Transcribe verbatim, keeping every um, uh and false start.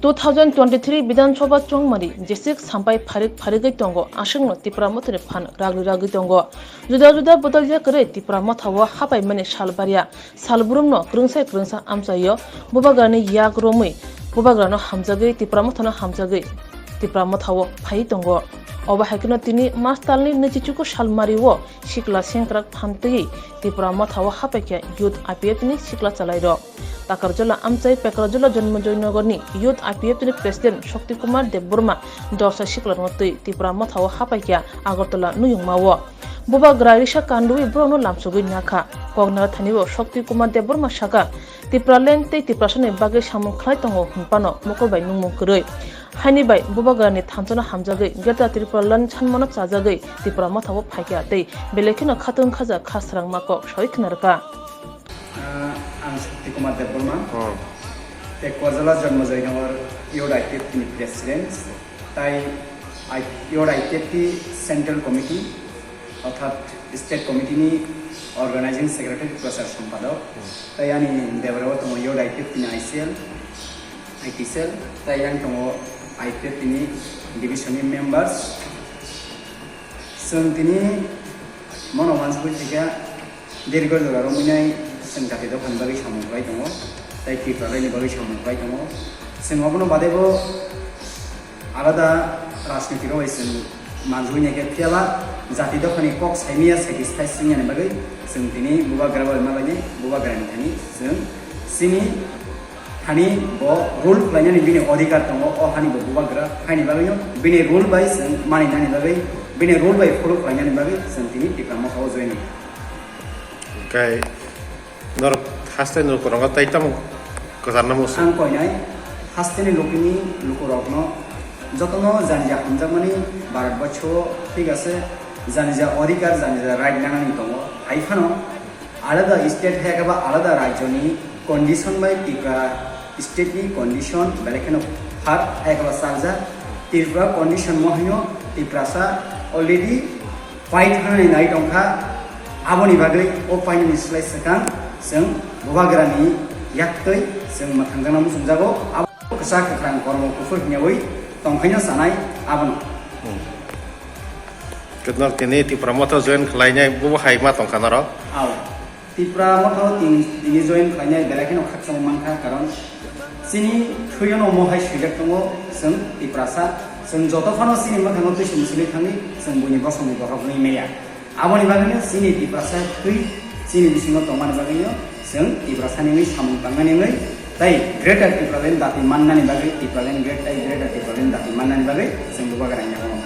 Two thousand twenty-three Bidhan Sabha chongmari jesik sampai pharik pharigwi tongo, aswkno Tipra Mothani phan ragwi ragwi tongo. Juda juda bodol yakarwi Tipra Mothao hapaimani sal barya, sal brumno kwrwngsai kwrwngsa amchaio, Bubagrani yak romwi, Bubagrano hamjagwi, Tipra Mothano hamjagwi Tipra Mothao phaiwi tongo. Obo hai kheno tini March talni naichichuku salmario sikla sengkrak phan twiwi Tipra Mothao hapaikha Youth I P F ni sikla chalairok. Takarjala amchai Pekarjala Janmajoy Nagarni Youth I P F ni President Shakti Kumar Debbarma dorsa siklano twi Tipra Mothao hapaikha Agartala nuyungmao. Bubagra risa kandui borokno lamsogwi nakha. Koknara thanio Shakti Kumar Debbarma sakha, Tipraland tei Tiprasani bagwi samung khlai tongo hwnphano mokol bai nungmung kwrwi. Haini bai Bubagrani thanchano hamjagwi Greater Tipraland sanmano chajagwi Tipra Mothao phaikha tei belai kheno khatung khaja kha srangma kok sawi khna rwkha. Ah, ang Shakti Kumar Debbarma, Hmm. Tekwarjala Janmajoy Nagar Youth I P F ni President, tai I-, Youth I P F ni Central Committee, orthat State Committee ni Organizing Secretary, Prasar Sampadok, Hmm. tai ani debra o tongo Youth I P F ni I C L, I T cell, tai yang tongo I P F ni Division ni members. Chwng tini mono wansugwi thwikha, dirgo jora romwi nai chwng jati dophani bagwi samung khlai tongo, tei Tipralaini bagwi samung khlai tongo. Chwng obono badebo alada rajniti rok bai chwng manjui nai khe, phiyaba jati dophani kok saimaya satisfy swngyani bagwi chwng tini Bubagra bai malaini Bubagrani thani chwng chini thani bo rule khlainani bini odhikar tongo, o hani bo Bubagra haini bagwino bini rule bai chwng maninani bagwi, bini rule bai follow khlainani bagwi chwng tini Tipra Mothao join. Hwnkhe norok haste no kwrwngo tei tamo kwcharno muchung. Ang koinai hasteni lukini lukurokno jotono janija hamjakmani Bharatborsho, thik ase, janija odhikar, janija right nanani tongo. Hai phano alada state hai khe ba alada rajyoni condition bai Tripura state ni condition belai kheno phar hai khe ba chaljak. Tripura condition mo haino Tiprasa already fight khanani nai tongkha, aboni bagwi o painani slai swkang chwng Bubagrani yaktwi chwng mwthangjakna muchungjago. Abo kwchak kwkhrang kormo kuphur hwnyawi tongkhaino chanai abono. Hmm. Khe norok tini Tipra Motha join khlainai, bobo hai ma tongkha norok? Ao. Tipra Motha o tin-, tini join khlainai belai kheno khakchangma mankha, karon chini thwiono mohai swijak tongo, chwng Tiprasa, chwng joto phano chini mwkhango twi sumsuli thangwi chwng buini bosongni bohrok wngwi maya. Aboni bagwino chini Tiprasa thwi chini bisingo tongmani bagwino chwng Tiprasani wngwi samung tangnani wngwi tei Greater Tipraland dati mannani bagwi, Tipraland great tei Greater Tipraland dati mannani bagwi chwng Bubagrani yago.